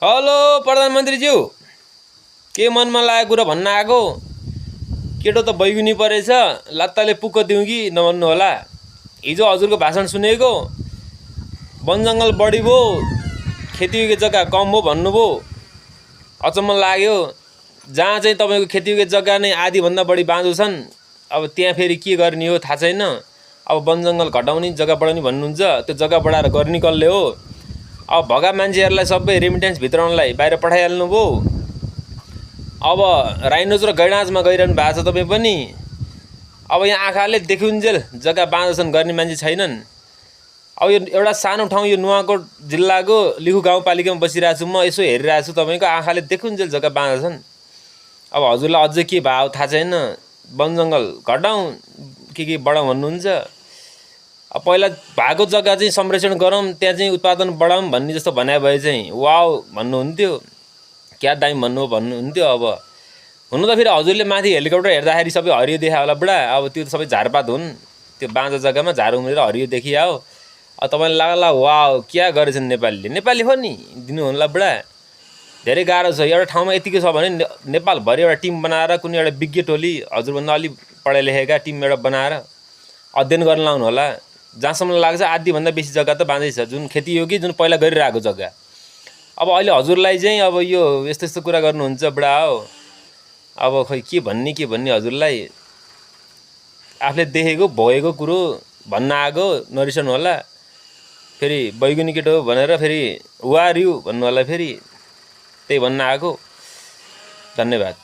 Hello प्रधानमन्त्रीज्यू, के मनमा लागेको कुरा भन्न आएको? केटो त बैगुनी परेछ, लात्ताले पुक्क दिउँ कि नभन्नु होला। हिजो हजुरको भाषण सुनेको, वन जङ्गल बढी भो, खेतीयोग्य जग्गा कम भो भन्नुभयो। अचम्म लाग्यो। जहाँ चाहिँ तपाईँको खेतीयोग्य जग्गा नै आधीभन्दा बढी बाँझो छन्, अब त्यहाँ फेरि के गर्ने हो थाहा छैन। अब वन जङ्गल घटाउने, जग्गा बढाउने भन्नुहुन्छ, त्यो जग्गा बढाएर गर्ने कसले हो? अब भगा मान्छेहरूलाई सबै रेमिटेन्स भित्राउनलाई बाहिर पठाइहाल्नु भयो। अब राइनोज र गैडाँजमा गइरहनु भएको छ तपाईँ पनि। अब यहाँ आँखाले देखुन्जेल जग्गा बाँझो छन् गर्ने मान्छे छैनन्। अब यो एउटा सानो ठाउँ, यो नुवाकोट जिल्लाको लिखु गाउँपालिकामा बसिरहेको छु म। यसो हेरिरहेको छु, तपाईँको आँखाले देखुन्जेल जग्गा बाँझो छन्। अब हजुरलाई अझै के भाव थाहा छैन। वन जङ्गल घटाउँ के बढाउँ भन्नुहुन्छ। अब पहिला भएको जग्गा चाहिँ संरक्षण गरौँ, त्यहाँ चाहिँ उत्पादन बढाउँ भन्ने जस्तो भने भए चाहिँ वाउ भन्नुहुन्थ्यो, क्या दामी भन्नुहुन्थ्यो। अब हुनु त फेरि हजुरले माथि हेलिकप्टर हेर्दाखेरि सबै हरियो देखा होला बुढा। अब त्यो त सबै झारपात हुन्, त्यो बाँझो जग्गामा झार उम्रेर हरियो देखिया हो। अब तपाईँलाई लाग्ला वाउ क्या गरेछन् नेपालीले। नेपाली हो नि दिनु होला बुढा। धेरै गाह्रो छ। एउटा ठाउँमा यतिकै छ भने नेपालभरि एउटा टिम बनाएर कुनै एउटा विज्ञ टोली हजुरभन्दा अलि पढाइ लेखेका टिम एउटा बनाएर अध्ययन गर्न लाउनु होला। जहाँसम्म लाग्छ आधीभन्दा बेसी जग्गा त बाँझै छ, जुन खेतीयोगी, जुन पहिला गरिरहेको जग्गा। अब अहिले हजुरलाई चाहिँ अब यो यस्तो यस्तो कुरा गर्नुहुन्छ बुढा हो। अब खै के भन्ने हजुरलाई। आफूले देखेको भोगेको कुरो भन्न आएको, नरिसाउनु होला। फेरि बैगुनी केटो भनेर फेरि वार यु भन्नु होला। फेरि त्यही भन्न आएको। धन्यवाद।